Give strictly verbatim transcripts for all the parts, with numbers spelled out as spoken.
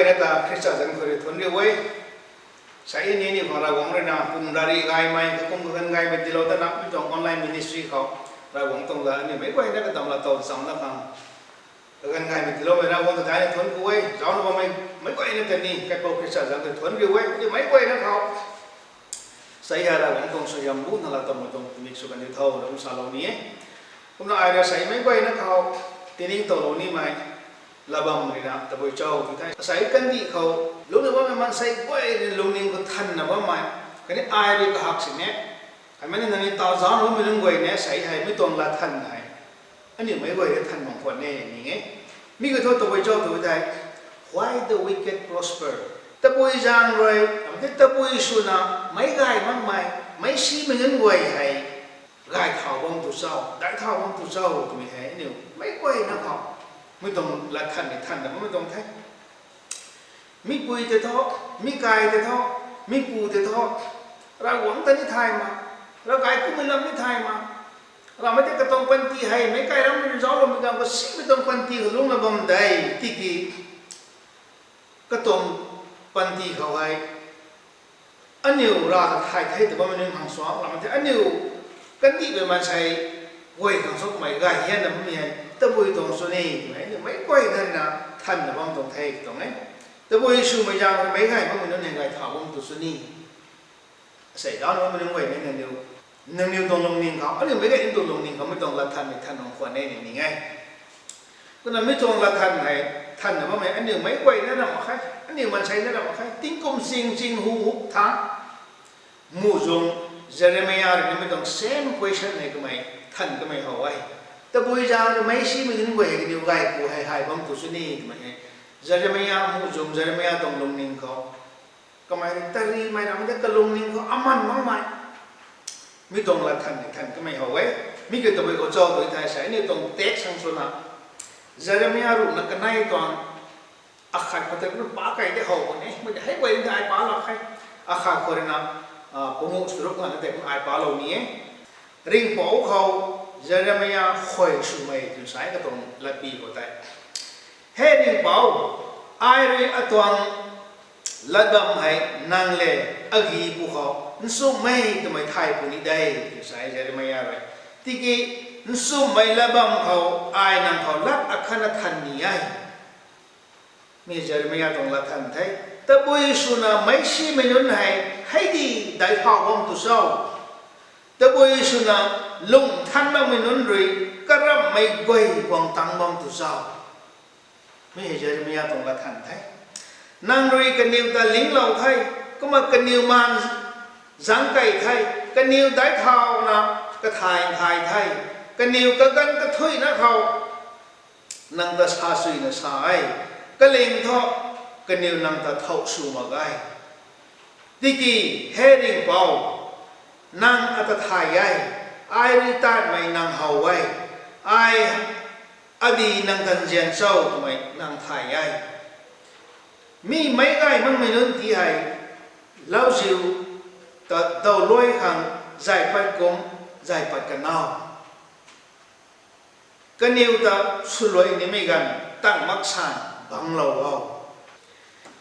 Ata Khrista zanc khou rui thuanc riu e. Sa ni ni khou Ravguangc rui na kum rari gaymei, kakum kaganv gaymei tiilou tana mi tuang online ministry khou Ravguangc tuang la ni meic guayna kadam la tow chamna khang kaganv gaymei tiiloumei Ravguangc ta daina thuanc ku e. Zaucna bammei meic guayna ta ni kaipouc Khrista zanc khou thuanc riu e. Ni meic guayna khou sa hei Ravguangc tuang suaihiam bu na la towmei tuang tumik sw kan di tho ram salou ni e. Kumna ai rui sa meic guayna khou tining towlou nimei latbam rui na tabui cho tu the. Sa kandih khou lungna bammei maansei guay rui lungning khou thanna bammei khatni ai rui kahak sini, kaimei ni nangniw ta zaucna bammei nunc guay ni sa hei mi tuang lat than hei aniu meic guay rui than bam khwan e ni e. Mi khou thu tabui cho tu the. Why the wicked prosper? Tabui zaeng rui, ram the tabui swna meic gay makmei, meic simei nunc guay hei gay thau bam tu cho, daic thau bam tu cho twmei hei aniu meic guayna khou mi tuang lat than ni thanna bammei tuang the. Mipui tei thu, mi kai tei thu, mipu tei thu, Ravguangc ta ni thay ma, ravkai kummei lam ni thay ma, ramei tei katuang panty hei meic kai ram rui zaucloumei ganv khou simei tuang panty khou lungna bam de, tiki katuang panty khou hei aniu Rav ta thay the tw bammei nunc khang suang lam the, aniu kandihmei maansei guay khang sukmei gay hianna bammei hei tabui tuang sw ni twmei aniu meic guay nana thanna bam tuang the tuang e. Tabui swmei zaeng rui meic gay makmei nunc hei gay thau bam tu sw ni. Asei zaucna bammei nunc guay ni nangniw, nangniw tuang lungning khou, aniu meic gay ni tuang lungning khou mi tuang lat than ni than bam khwan e ni ni e. Kumna mi tuang lat than hei thanna bammei aniu meic guayna ram mak khe, aniu maansei na ram mak khe, tingkum ching ching hu hu tha muhzwng Jeremia rui ni mi tuang same question hei kamei than kamei how e. Tabui zaeng rui meic simei nunc guay hei kaniw gay ku hei hay bam tu sw ni twmei hei Jeremia muhzwng Jeremia tuang lungning khou kamei rui tarimei ram de kalungning khou aman makmei mi tuang lat than ni than kamei how e. Mi kiu tabui khou cho tu thei sa aniu tuang text khang swna Jeremia ruhna kanei tuang akhat khou tei kumna pa kei de how puni e. Mei hei guay ni ai pa lak khe. Akhat khou rui na panguh charuk nganvna tei kumna ai palou ni e. Ringhpouc khou Jeremia khuay swmei twna sa e katuang latpi khou tei, He Ringhpouc, ai rui atuang latbam hei nang le agi pu khou nchumhmei twmei thay puni de, twna sa e Jeremia rui. Tiki nchumhmei latbam khou ai nang khou lat akhatna than ni e. Mi Jeremia tuang lat than the. Tabui swna meic simei nunc hei hei di daic thau bam tu cho? Tabui swna lung than makmei nunc rui karamhmei guay guang tang bam tu cho? Mi hei Jeremia tuang lat than the. Nang rui kaniw ta linglou the, kumna kaniw maan zangc kei the, kaniw daic thauna kathay thay the, kaniw kaganv kathuina khou nang ta sa suina sa e, kaling thu kaniw nang ta thow sw mak e. Tiki, He Ringhpouc, nang ata thay e, ai rui taanvmei nang how e, ai adi nang ta nzian cho twmei nang thay e. Mi meic gay makmei nunc ti hei lauziu ta dawluai khang zay pat kum zay pat kan o. Kaniw ta swluai nimei ganv tang mak san bangclou o.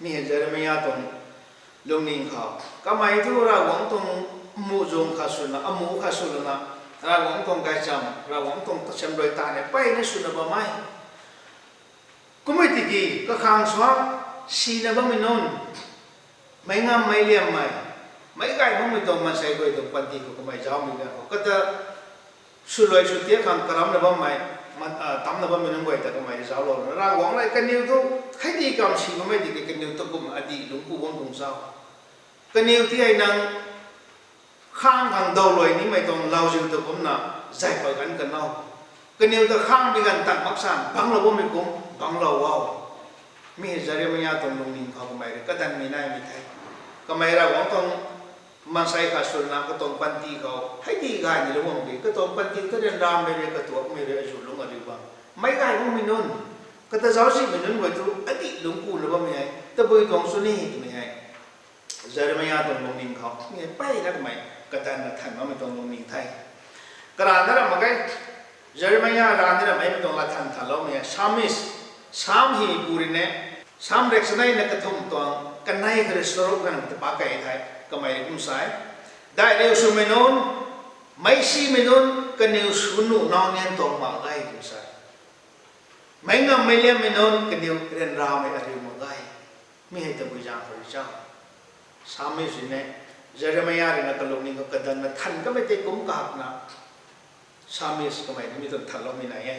Mi hei Jeremia tuang lungning khou kamei thu Ravguangc tuang muhzwng khat swna, amuh khat swna, Ravguangc tuang gaychamv, Ravguangc tuang tachamv rui ta ni peyna swna bammei kummei tiki kakhang suang sina bammei nunc, meic ngam meic liammei, meic gay makmei tuang maansei guay tuang panty khou kamei zaumei ganv khou kata swluai sw tiak khang karamna bammei, tamna bammei nunc guay ta kamei zauclou na Ravguangc rui kaniw thu hei di kam si bammei tiki kaniw ta kum adih lungc ku bam tuang cho? Kaniw ti hei nang khang khang dawluai nimei tuang lauziu ta kumna zay pat kan kan o. Kaniw ta khang bi ganv tang mak san bangclou bammei kum bangclou o. Mi hei Jeremia tuang lungning khou kamei rui kadanmei naimei the. Kamei Ravguangc tuang maansei khat swna katuang panty khou hei di gay ni lungc bam di, katuang panty ta ryanramei rui, katuakmei rui, azuh lungc ariu bam, meic gay makmei nunc, kata zauczihmei nunc guay thu adih lungc kuna bammei hei tabui tuang sw ni twmei hei Jeremia tuang lungning khou ni peyna kamei kadanna than bammei tuang lungning the. Karana ram mak ge, Jeremia rana rammei tuang lat than thanloumei hei Psalmist, Psalm hei pu rui ne Sam rek sanei na kathumh tuang kanei kha rui charuk ganv ta pac kei the, kamei rui kum sa e. Daihriu swmei nunc, meicsimei nunc, kaniw sw nuh nau nian tuang mak ge twna sa e. Meic ngammei liammei nunc, kaniw ryanramei ariu mak ge. Mi hei tabui zaeng khou rui cha. Sam mi sini, Jeremia rui na kalungning khou kadanna than kamei tei kum kahakna, Psalmist kamei ni mi tuang thanloumei nai e.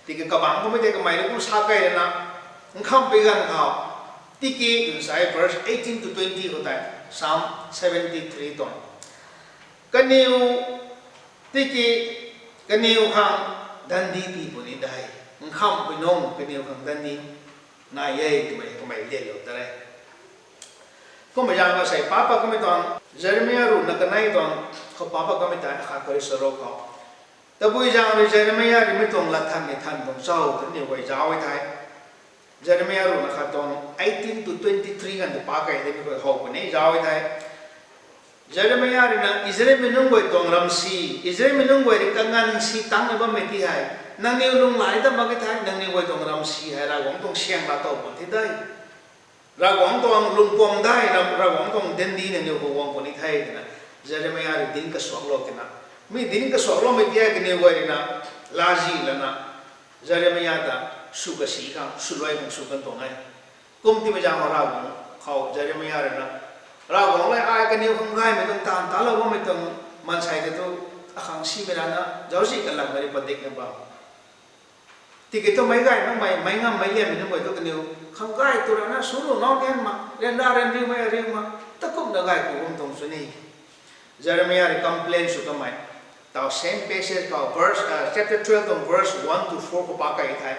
Tiki kabangc kamei tei kamei ni kum sa kei rana, nkhamhpui ganv khou, tiki twna sa e verse eighteen to twenty khou tei, Psalm seventy three tuang. Kaniw, tiki, kaniw khang dandi tii puni de. Nkhamhpui nunc kaniw khang dandi nai e twmei kamei lianlou ta re. Kummei zaeng khou sei pac pat kamei tuang, Jeremia ruhna kanei tuang khou pac pat kamei tei akhat khou rui charuk khou. Tabui zaeng rui Jeremia rui mi tuang lat than ni than tuang cho twna aniw guay zauc e the. Jeremia ruhna khat tuang eighteen to twenty three ganv ta pac kei the, aniw guay how puni zauc e the. Jeremia rui na Israelmei nunc guay tuang ramsi, Israelmei nunc guay rui kanganv si tangcna bammei ti hei, nangniw lunghlaic dat mak e the, nangniw guay tuang ramsi hei Ravguangc tuang syang laa tow pun thi de. Ravguangc tuang lungpuam de, Ravguangc tuang dandi nangniw khou guang puni the twna, Jeremia rui dinc kasuaklou tina. Mi dinc kasuakloumei ti hei kaniw guay rui na, laazih lana, Jeremia ta sw kasi khang, swluai khang sw kan tuang e. Kum timei zaeng khou Ravguangc khou Jeremia rui na, Ravguangc le ai kaniw khang gaymei tuang taanv talou bammei tuang maansei tei tu, akhang simei rana zauczih kalam rui padikna bam. Tiki tu meic gay makmei, meic ngammei liammei nunc guay tu kaniw khang gay tu rana sw nuh nau nian mak, ryanra ryanriumei ariu mak, takumna gay ku bam tuang sw ni. Jeremia rui complain sw kamei. Tau same passage khou verse, chapter twelve tuang verse one to four khou pac kei the.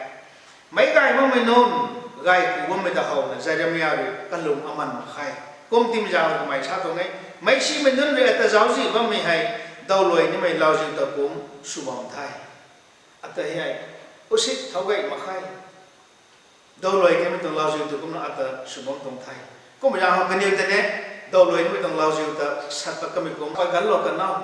Meic gay makmei nunc, gay ku bammei ta howna Jeremia rui kalung aman mak khe. Kum timei zaeng kamei sa tuang e, meicsimei nunc rui ata zauczih bammei hei, dawluai nimei lauziu ta kum sw bam the. Ata hei, usit thau gay mak khe. Dawluai nimei tuang lauziu ta kumna ata sw bam tuang the. Kummei zaeng khou kaniw ta ni, dawluai nimei tuang lauziu ta sat pat kamei kum, pa ganlou kan nau.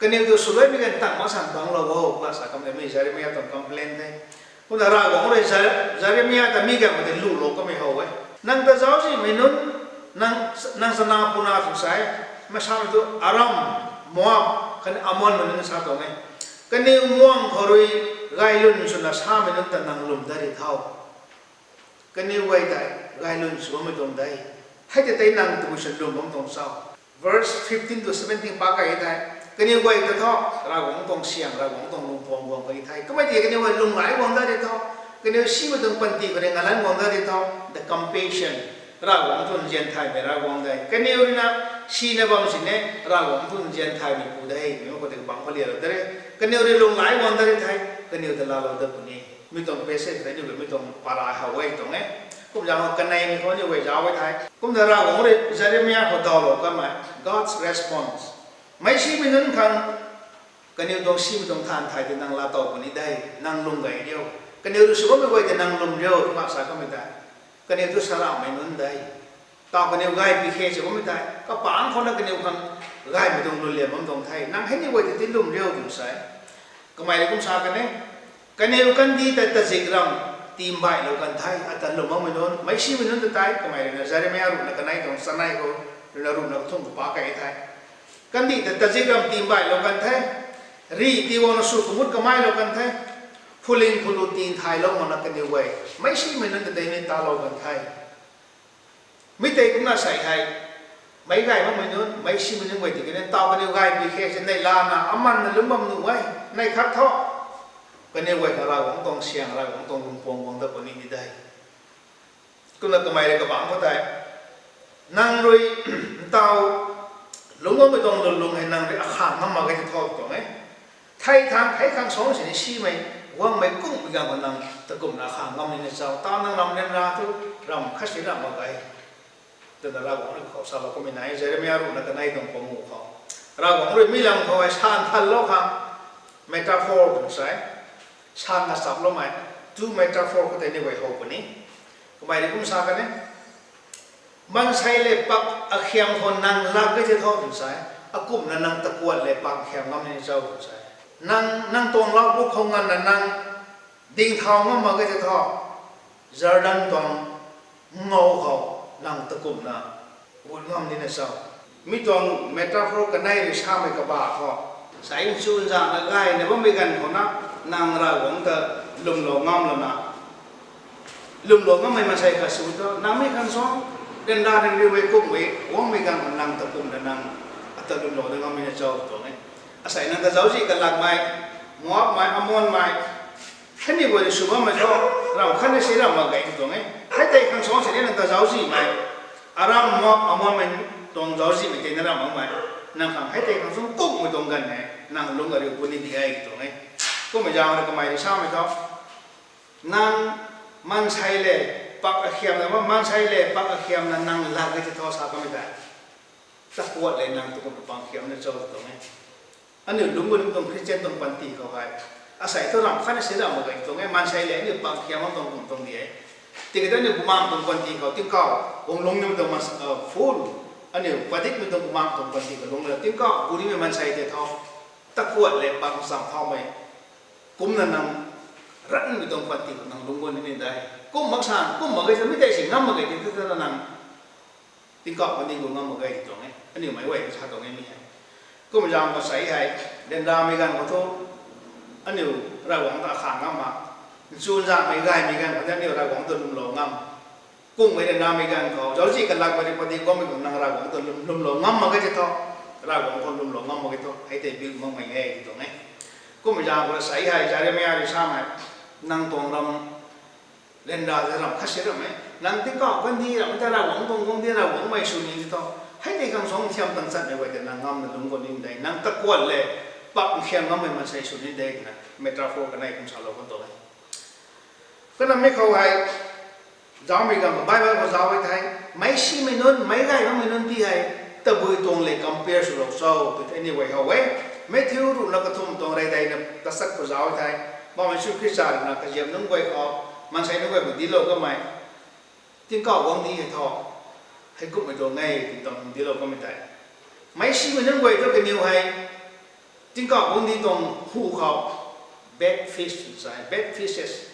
Kaniw tu swluaimei ganv tang mak san banglou o, kumna sa kamei mi Jeremia tuang complain the. Kumna Ravguangc rui Jer-, Jeremia ta mi ganv khou tei lulou kamei how e. Nang ta zauczihmei nunc, nang, nang chana puna sw sa e, masamei tu Aram, Moab, khatni Amonmei nunc sa tuang e. Kaniw muang khou rui gaylwn swna samei nunc ta nang lwm dat ri tho. Kaniw guay tei gaylwn sw bammei tuang de. Hei tei tei nang tabui sw lwm bam tuang cho. Verse fifteen to seventeen pac kei the. Kaniw guay ta thu, Ravguangc tuang syang, Ravguangc tuang lungpuam guang kei the. Kummei tiki kaniw guay lunghlaic guang dat ri tho. Kaniw simei tuang panty khou rui ngalan guang dat ri tho. The compassion. Ravguangc tuang nzian thaymei Ravguangc de. Kaniw rui na sina bam sini, Ravguangc tuang nzian thaymei pu de. Mi khou tei kabangc khou lialou ta re. Kaniw rui lunghlaic guang dat ri the. Kaniw ta laalou dat puni. Mi tuang passage tei aniu guay mi tuang para how e tuang e. Kum zaeng khou kaneimei khou aniu guay zauc e the. Kumna Ravguangc rui Jeremia khou dawlou kamei, God's response. Meicsimei nunc khang, kaniw tuang simei tuang than thay tei nang laatow puni de, nang lwm gay riu. Kaniw rui sw bammei guay tei nang lwm riu, kumna sa kamei tei. Kaniw tu saramhmei nunc de. Tau kaniw gaypui khe sw bammei tei, kapangc khou na kaniw khang gaymei tuang lwnlian bam tuang the. Nang hei ni guay tei ti lwm riu tw sa e. Kamei rui kum sa kan e. Kaniw kandih tei tazik ram tiimbailou kan the, ata lwm makmei nunc, meicsimei nunc ta tei, kamei rui na Jeremia ruhna kanei tuang chanei khou, rui na ruhna kathumh khou pac kei the. Kandih tei tazik ram tiimbailou kan the, rih tii guangna sw kumut kamei lou kan the, phuling phulu tinthaylou makna kaniw guay, meicsimei nunc ta tei ni talou kan the. Mi tei kumna sei hei, meic gay makmei nunc, meicsimei nunc guay tiki ni, tau kaniw gaypui khe sini neih lana, amanna lwm bam nuh e, neih khat thu. Kaniw guay khang Ravguangc tuang syang, Ravguangc tuang lungpuam guang dat puni ni de. Kumna kamei rui kabangc khou tei, nang rui, ntau, lungc bammei tuang lwnlung hei nang rui akhang ngam mak ge tei thu tuang e. Thei thangc, thei khang suangc sini simei, guangmei kungmei ganv khou nang takumna akhang ngam nina cho, tau nang ram ryanra thu, ram khat si ram mak ge. Twna Ravguangc rui khou salou kummei nai, Jeremia ruhna kanei tuang panguh khou. Ravguangc rui mi lam khou hei sa nthanlou khang, metaphor tw sa e. Sa na chaploumei, two metaphor khou tei ni guay how puni. Kamei rui kum sa kan e. Maansei le pak akhiam khou nang lak ge tei thu tw sa e. Akumna nang takuat le pak akhiam ngam ni cho tw sa e. Nang, nang tuang lau puk khou nganvna nang dingthau ngam mak ge tei thu, Jordan tuang ngou khou nang takumna gut ngam nina cho? Mi tuang metaphor kanei rui samei kaba khou, sai nchunzanna gayna bammei ganv khou na, nang Ravguangc ta lwmlou ngam lana, lwmlou ngammei maansei khat sw thu, nang mi khang suang, ryanra ryanriumei kumhmei guangmei ganv khou nang takumna nang ata lwmlou da ngam nina cho tuang e. Asei nang ta zauczih kalakmei, Moabmei, Ammonmei, hei ni guay rui sw bammei thu, ram khatna si ram mak ge tuang e. Hei tei khang suang sini nang ta zauczihmei, Aram, Moab, Ammonmei tuang zauczihmei tei na ram makmei, nang khang hei tei khang suang kumhmei tuang ganv e, nang lungc ariu puni di e tuang e. Kummei zaeng rui kamei rui samei thu, nang maansei le pak akhiamna, maansei le pak akhiamna nang lak e ti thu sa kamei tei, takuat le nang takumna pak khiamna cho tuang e. Aniu lungc gu ning tuang Christian tuang panty khou hei, asei thu ram khatna si ram mak ge tuang e, maansei le aniu pak khiam tuang kum tuang di e. Tiki thu aniu bumaeng tuang panty khou tingkauh guang lungc nimei tuang full, aniu padikmei tuang bumaeng tuang panty khou lungc le tingkauh gu nimei maansei tei thu, takuat le pak cham thaumei kumna nang ranmei tuang panty khou nang lungc gu nini de. Kum mak san, kum mak ge sa, mi tei si ngam mak ge ti thu na nang tingkauh kandih gu ngam mak ge tuang e. Aniu meic guay sa tuang e mi hei. Kummei zaeng khou sei hei, ryanramei ganv khou thu, aniu Ravguangc ta kha ngam mak. Nchunzanmei gaymei ganv khou aniu Ravguangc ta lwmlou ngam. Kumhmei ryanramei ganv khou, zauczih kalakmei rui padik guangmei khou nang Ravguangc ta lwm, lwmlou ngam mak ge ti thu, Ravguangc khou lwmlou ngam mak ge thu, hei tei build makmei e ti tuang e. Kummei zaeng khou sei hei, Jeremia rui samei, nang tuang ram, ryanra tei ram khat si ram e. Nang tingkauh kandih ram tei Ravguangc tuang guangcdic Ravguangcmei sw ni ti thu, hei tei khang suang thiam tang chatmei guay tei nang ngamna lungc gu ni de. Nang takuat le pak khiam ngammei maansei sw ni de twna metaphor kanei kum salou kan tuang e. Kanamei khou hei, zaumei ganv khou Bible khou zauc e thei, meicsimei nunc, meic gay makmei nunc ti hei, tabui tuang le compare swlou cho tw the aniu guay how e. Matthew ruhna kathumh tuang rey deina kachat khou zauc e thei, Bam Jisu Khrista ruina kaziap nunc guay khou, maansei nunc guay khou dinclou kamei, tingkauh guangcdic hei thu, heikumhmei tuang e ti tuang dinclou kamei tei, meicsimei nunc guay thu kaniw hei, tingkauh guangcdic tuang hu khou, bad fish sa, bad fishes,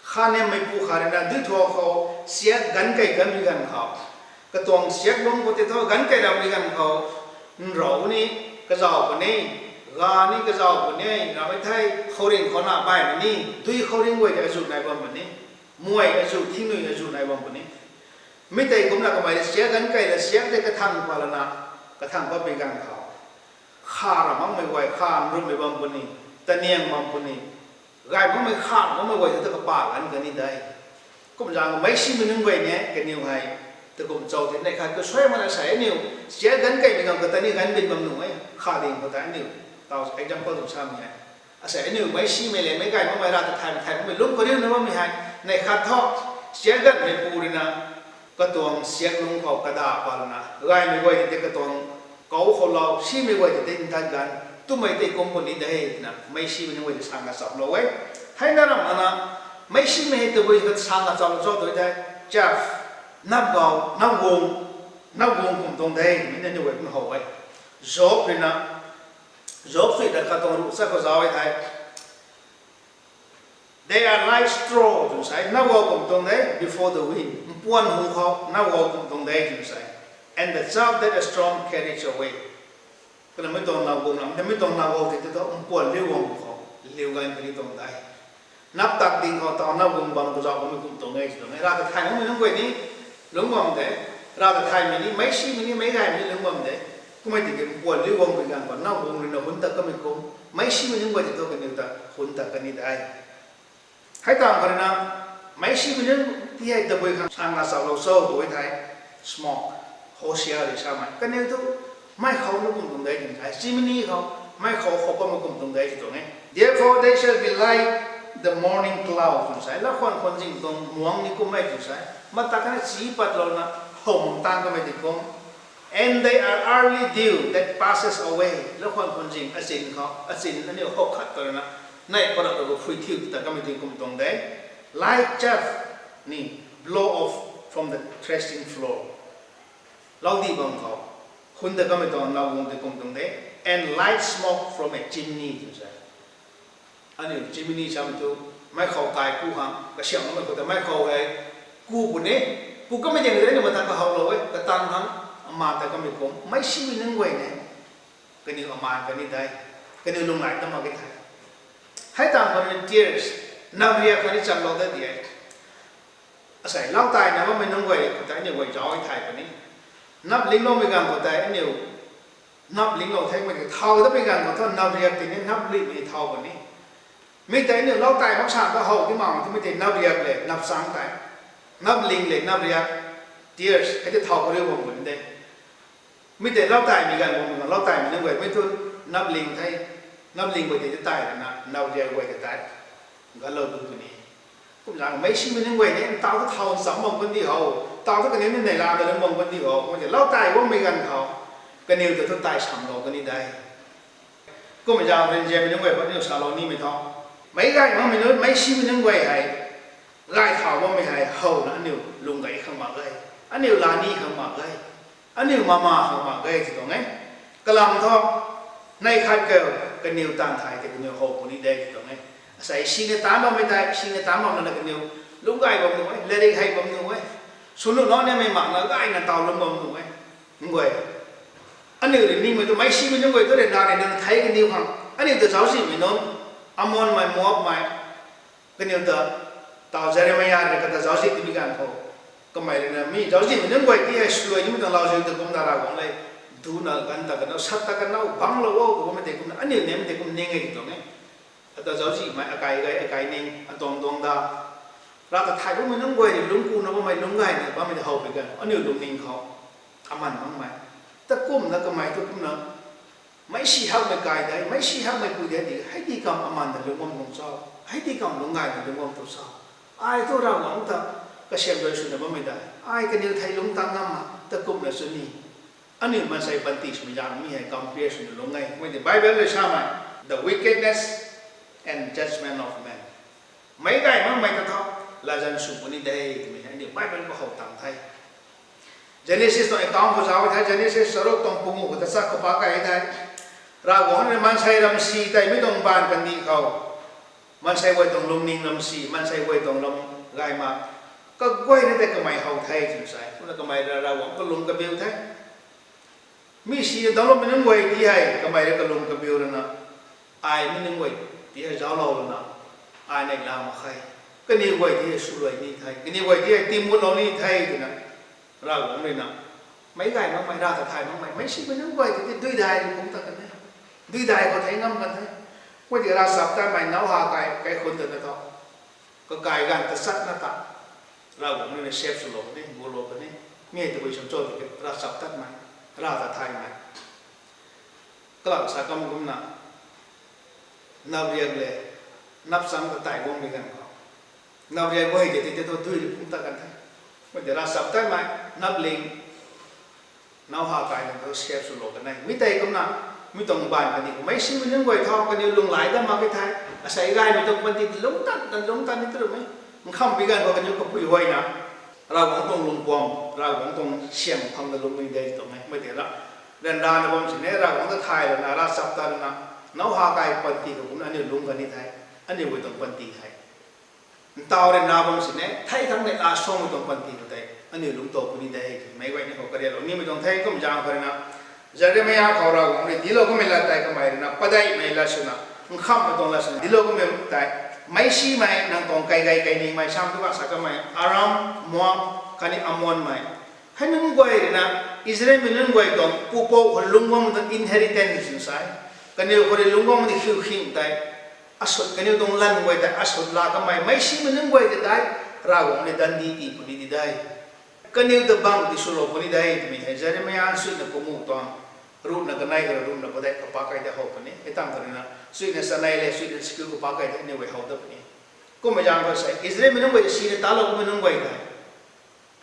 kha niammeipu khat ruina duithuak khou siak ganv kei kanmei ganv khou, katuang siak lungc khou tei thu ganv kei rammei ganv khou, nrou ni kazauh puni, ga ni kazauh puni, ramei thei khouringh khou na baihmei ni, dui khouringh guay tei azuh nai bam puni, muai azuh, thingnui azuh nai bam puni. Mi tei kumna kamei siak ganv kei la siak tei kathang pa lana, kathang patmei ganv khou, kha ra makmei guay kha nrumhmei bam puni, taniang bam puni, gay makmei kha makmei guay ta kapa ganv kani de. Kum zaeng meicsimei nunc guay ni kaniw hei, takum cho ti neih khat kasuai mana sei aniu, siak ganv keimei ganv khou ta ni ganv bin bam nuh e, kha ding khou ta aniu, tau example tuang samei hei, asei aniu meicsimei le meic gay makmei ra ta thaymei thay makmei lungc kariuna bammei hei, neih khat thu, siak ganvmeipu ruina, katuang siak lungc khou kada pa lana, gaymei guay tei katuang kau khou lou, simei guay tei ntat ganv, twmei tei kum puni de twna meicsimei nunc guay tei sa kachap lou e. Heina ram ana, meicsimei hei tabui khat sa kachap lou cho tw thei, chaff, nap gau, nap guang, nap guang kum tuang de, mi na ni guay kum how e. Job ruina, Job sui ta katuang ruh sa khou zauc e thei, they are like straw twna sa e, nap gau kum tuang de, before the wind, mpuan hu khou nap gau kum tuang de twna sa e, and the chaff that a storm carries away. Kanamei tuang nap guang ram, kanamei tuang nap gau tei tei thu mpuan liu guang khou, liu ganv kani tuang de. Nap tak ding khou tau nap guang bam kazauh bammei kum tuang e twna sa e. Rav ta thay makmei nunc guay ni lungc bam de. Rav ta thaymei ni, meicsimei ni, meic gaymei ni lungc bam de. Kummei tiki mpuan liu guangmei ganv khou nap guang ruina hun ta kamei kum, meicsimei nunc guay tei thu kaniw ta hun ta kani de. Hei tang khou ruina, meicsimei nunc ti hei tabui khang sa kachap lou cho tw thei, smoke, Hosea rui samei, kaniw thu mei khou na kum tuang de twna sa e, chimney khou, mei khou khou bammei kum tuang de twna tuang e. Therefore they shall be like the morning cloud twna sa e, lakhwan khwan zing tuang muangc ni kummei twna sa e, mata khatna chi patlouna, how mang tang kamei ti kum, and they are early dew that passes away. Lakhwan khwan zing achin khou, achin aniu how khat tw ruina, neih parak khou phui thiu ta kamei ti kum tuang de. Like chaff ni blow off from the threshing floor. Laudih bam khou, hun ta kamei tuang nap guang tei kum tuang de. And like smoke from a chimney twna sa e. Aniu chimney cham thu, mei khou kai ku khang, kasiamh makmei khou ta mei khou hei ku puni, Kumhmei ding tei aniu mathang kahowlou e, katang hang, amaan ta kamei kum, meic simei nunc guay ne, kaniw amaan kani de, kaniw lunghlaic ta mak ge the. Hei tang khou ni tears, nap riak khatni chanlou dat di e. Asei lau taina bammei nunc guay khou tei aniu guay zauc e thay puni. Nap lingloumei ganv khou tei aniu nap linglou themei thau datmei ganv khou thu nap riak tini nap limei thau puni. Mi tei aniu lau tai mak san ta how di mak twmei tei nap riak le nap chang tei, nap ling le nap riak, tears hei tei thau khou riu bam puni de. Mi tei lau taimei ganv khou lau taimei nunc guay mei thu nap ling the, nap ling guay tei tei tai rana nap riak guay tei tei galou tu puni. Kumzaeng meic simei nunc guay ne, ntaw thu thau cham bam kan di ho, ntaw thu kaniw ni neihla ta lung bam kan di ho, kumna tei lau tai bammei ganv khou, kaniw ta thu tai samlou kan di de. Kumna zaeng rinzianmei nunc guay khou aniu salou nimei thu, meic gay makmei nunc, meic simei nunc guay hei, gay thau bammei hei howna aniu lung gay khang mak ge, aniu lani khang mak ge, aniu mama khang mak ge ti tuang e. Kalam thu, neih khat khou, kaniw taanv thay tei kaniw how puni de ti tuang e. Asei sina taanc bammei tei, sina taanc bam lana kaniw lung gay bam nuh e, latrik hei bam nuh e, swnu nunc nimei makna gayna ntaw lung bam nuh e. Nunc guay, aniu rui ningmei tu meic simei nunc guay tu rui na rui nang thei kaniw khang, aniu ta zauczihmei nunc, Amonmei, Moabmei, kaniw ta, taw Jeremia rui kata zauczih timi ganv khou, kamei rui na mi zauczihmei nunc guay ti hei swluai nimei tuang lauziu ta kumna Ravguangc le, duna ganv ta kaniw sat ta kaniw bangclou o, kumna tei kumna aniu nimei tei kum ning e ti tuang e. Ata zauczihmei akai gay akai ning atuang tuang da, Rav ta thay bammei nunc guay rui lungc kuna bammei lungc gayna bammei ta how pui ganv aniu lungning khou, aman makmei, ta kumna kamei tu kumna, meic si hakmei kai de, meic si hakmei pui de ti hei di kam aman na lungc bam tuang cho, hei di kam lungc gayna lungc bam tu cho. Ai thu Ravguangc ta kasiamlou swna bammei de, ai kaniw thei lungc tang ngam ma ta kumna sw ni. Aniu maansei panty swmei zaeng mi hei compare swna lungc e. Mei tei Bible rui samei, the wickedness and judgment of man. Meic gay makmei ta thu, latzan sw puni de twmei hei aniu Bible khou how tang the. Genesis tuang account khou zauc e the, Genesis charuk tuang pungu khou ta chak khou pa kai the. Ravguangc rui maansei ram si tei mi tuang baanv kandih khou, maansei guay tuang lungning ram si, maansei guay tuang ram gay mak, kaguayna tei kamei how the twna sa e. Kumna kamei rui Ravguangc kalung kabiu the. Mi sina dangcloumei nunc guay ti hei kamei rui kalung kabiu rana, ai mi nunc guay ti hei zauclou lana, ai neihla mak khe. Kaniw guay ti hei swluai ni the, kaniw guay ti hei timutlou ni the twna, Ravguangc rui na, meic gay makmei, Rav ta thay makmei, meic simei nunc guay ti ti duidai rui pumc ta kan the, duidai khou thei ngam kan the. Mei tei ravchaptatmei Noah kai, kaikhunc ta na thu, kakai ganv tachatna ta, Ravguangc rui na save swlou puni, gulou puni. Mi hei tabui sw cho tiki ravchaptatmei, Rav ta thaymei, kalam sa kam kumna, nap riak le, nap chang ta tai guangmei ganv khou, nap riak guay tei ti tei thu dui rui pumc ta kan the. Mei tei ravchaptatmei, nap ling, Noah kai na thu save swlou kan e. Mi tei kumna, mi tuang baanv kandih khou meic simei nunc guay thu kaniw lunghlaic dat mak e the. Asei gaymei tuang panty ti lungc tan tan lungc tan ni tu rumei, nkhamhpui ganv khou kaniw kapui huayna, Ravguangc tuang lungpuam, Ravguangc tuang siang phang ta lungc ni de tuang e. Mei tei ra, ryanrana bam sini Ravguangc ta thay lana, ravchaptat lana, Noah kai panty khou kumna aniu lungc kan ni the, aniu guay tuang panty hei ntaw rui na bam sini thei thangc neihla suangmei tuang panty khou tei aniu lungc tow puni de. Meic guayna khou kariatlou nimei tuang the. Kum zaeng khou rui na, Jeremia khou Ravguangc rui dinclou kummei lat tei kamei rui na padeihmei lat swna, nkhamhmei tuang lat swna dinclou kummei tei, meic simei nang tuang kai gay kai ningmei sam tu ka sa kamei Aram, Moab khatni Amonmei, hei nunc guay rui na, Israelmei nunc guay tuang pupouc khou lungc guangmei tuang inheritance nsa e. Kaniw khou rui lungc guangmei ti khiu khing tei, asut kaniw tuang lanv guay tei asut la kamei meic simei nunc guay tei tei, Ravguangc rui dandi tii puni di de. Kaniw ta bangc ti swlou puni de twmei hei Jeremia suina panguh tuang, ruhna kanei khou rui ruhna padeih khou pa kai tei how puni. Hei tang khou rui na, suina chanei le suina chakiu khou pa kai tei aniu guay how dat puni. Kummei zaeng khou sei Israelmei nunc guay sina talou kummei nunc guay tei,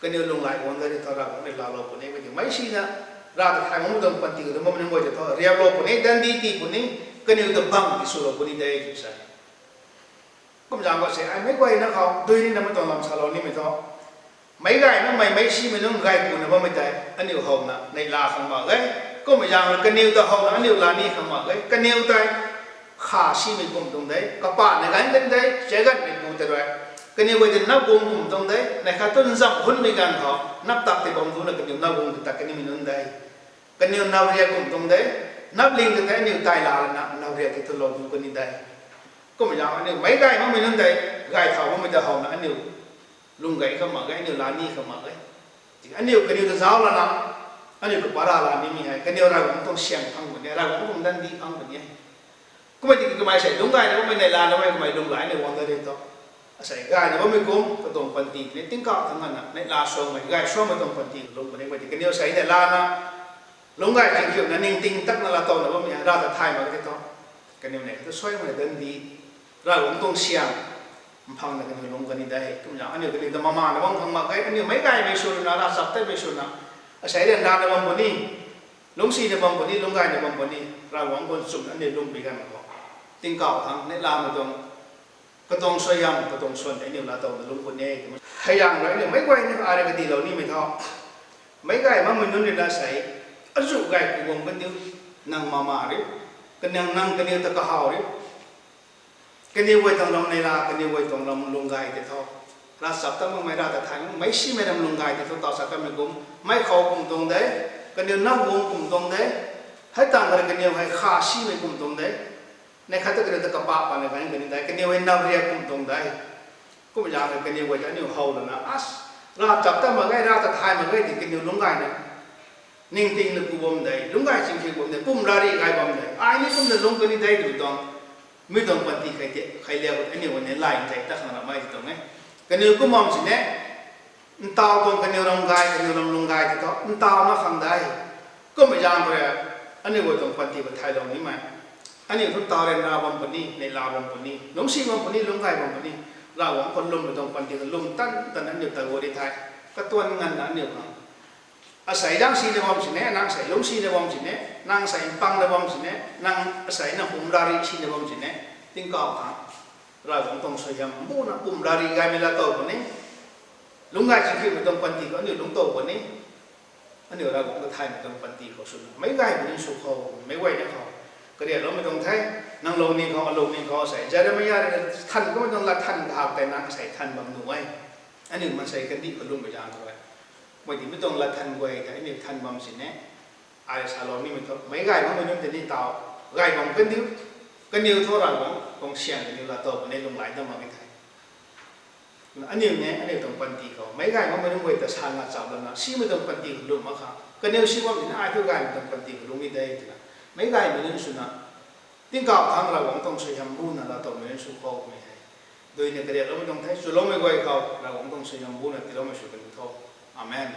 kaniw lunghlaic guang gari thu Ravguangc rui laalou puni, mei tei meic sina, Rav ta thay makmei tuang panty khou ta bammei nunc guay tei thu riaplou puni, dandi tii puni, kaniw ta bangc ti swlou puni de tw sa. Kum zaeng khou sei ai meic guayna khou dui ni namei tuang lam salou nimei thu, meic gay makmei meic simei nunc gay kuna bammei tei aniu howna neihla khang mak ge. Kummei zaeng rui kaniw ta howna aniu lani khang mak ge. Kaniw tei kha simei kum tuang de, kapahna ganv kan de, chaganmei pu tei rui Kaniw guay tei nap guang kum tuang de, neih khat tu nzam hunmei ganv khou nap tak tei bam duna kaniw nap guang tei tat kanimei nunc de. Kaniw nap riak kum tuang de, nap ling tei tei aniu tai la lana nap riak tei thu lou du kani de. Kumna aniu meic gay makmei nunc tei, gay thau bammei ta howna aniu lung gay kha mak ge, aniu la ni kha mak ge. Aniu kaniw ta zauc lana, aniu ta para la nimei hei kaniw Ravguangc tuang syang phang puni, Ravguangc tuang dandi phang puni. Kummei tiki kamei sei lungc gayna bammei, neih lana bammei kamei lung gay ni guang da ri tho. Asei gayna bammei kum katuang panty tini tingkauh thangc nganvna neih la suangmei, gay suangmei tuang panty lung puni. Kummei tiki kaniw sei neih lana lungc gay tingkhiuna ningting takna laatowna bammei hei Rav ta thay mak ti tho. Kaniw neih khat tu suaimei dandi, Ravguangc tuang syang mphangna kaniw lungc kani de. Kumna aniu kaniw ta mamana bam khang mak ge, aniu meic gaymei sw ruina, ravchaptatmei swna, asei ryanrana bam puni, lungcsina bam puni, lungc gayna bam puni, Ravguangc khou nchumhna aniu lungpui ganv khou tingkauh thangc neih lamei tuang katuang suaihiam, katuang swan tei aniu laatowna lungc puni e. Hei zaeng rui aniu meic guay ni arui kadilou nimei tho. Meic gay makmei nunc rui na sei, azuh gay ku guang kandiu, nang mama riu, kaniw nang kaniw ta kahaw riu, kaniw guay tuang lam neih la, kaniw guay tuang lam lung gay tei tho. Ravchaptat makmei, Rav ta thay makmei, simei lam lung gay tei tho, taw sa kamei kum, meic khou kum tuang de, kaniw nap guang kum tuang de, hei tangv khat kaniw hei kha simei kum tuang de, neih khat tu kaniw ta kapa pa na gan kani de, kaniw hei nap riak kum tuang de. Kumna zaeng rui kaniw guay ta aniu how lana, as, Rav chaptat mak ge, Rav ta thay mak ge ti kaniw lungc gayna ningtingna ku bam de, lungc gay chingkhiu bam de, pum rari gay bam de, ai ni kumna lungc kani de tw tuang, mi tuang panty khei ti khei liak aniu guay ni lay tei ta khang ramei ti tuang e. Kaniw kum bam sini, ntaw tuang kaniw ram gay, kaniw ram lung gay ti tho, ntawna khang de. Kummei zaeng khou rui aniu guay tuang panty khou thaylou nimei, aniu thu ntaw ryanra bam puni, neih la bam puni, lungcsi bam puni, lungc gay bam puni, Ravguangc khou lwmmei tuang panty khou lwm tan tan aniu ta guay ri the. Katuang nganvna aniu khang, asei zangsi na bam sini, nang sei lungcsi na bam sini, nang sei mpang na bam sini, nang asei na pum rari si na bam sini, tingkauh thangc Ravguangc tuang suaihiam buna pum rari gaymei laatow puni, lungc gay chingkhiumei tuang panty khou aniu lungc tow puni. Aniu Ravguangc ta thaymei tuang panty khou swna meic gaymei nunc sw khou, meic guayna khou kariakloumei tuang the. Nang lou ni khou, alou ni khou, asei Jeremia rui than kamei tuang lat than kahak tei nang asei than bam nuh e. Aniu maansei kandih khou lwmmei zaeng khou rui, mei ti mi tuang lat than guay tei aniu than bam sini, ai salou nimei thu meic gay makmei nunc tei ni taw gay bam kandiu, kaniw thu Ravguangc tuang syang kaniw laatow puni, lunghlaic dam mak e the. Aniu ni aniu tuang panty khou meic gay makmei nunc guay ta sa nga chap lana simei tuang panty khou lwm mak khang, kaniw si bam sini ai thu gaymei tuang panty khou lungc ni de twna, meic gaymei nunc swna, tingkauh thangc Ravguangc tuang suaihiam buna laatowmei nunc sw khoumei hei, duina kariakloumei tuang the. Chuloumei guay khou Ravguangc tuang suaihiam buna tiiloumei sw kan tho. Amen.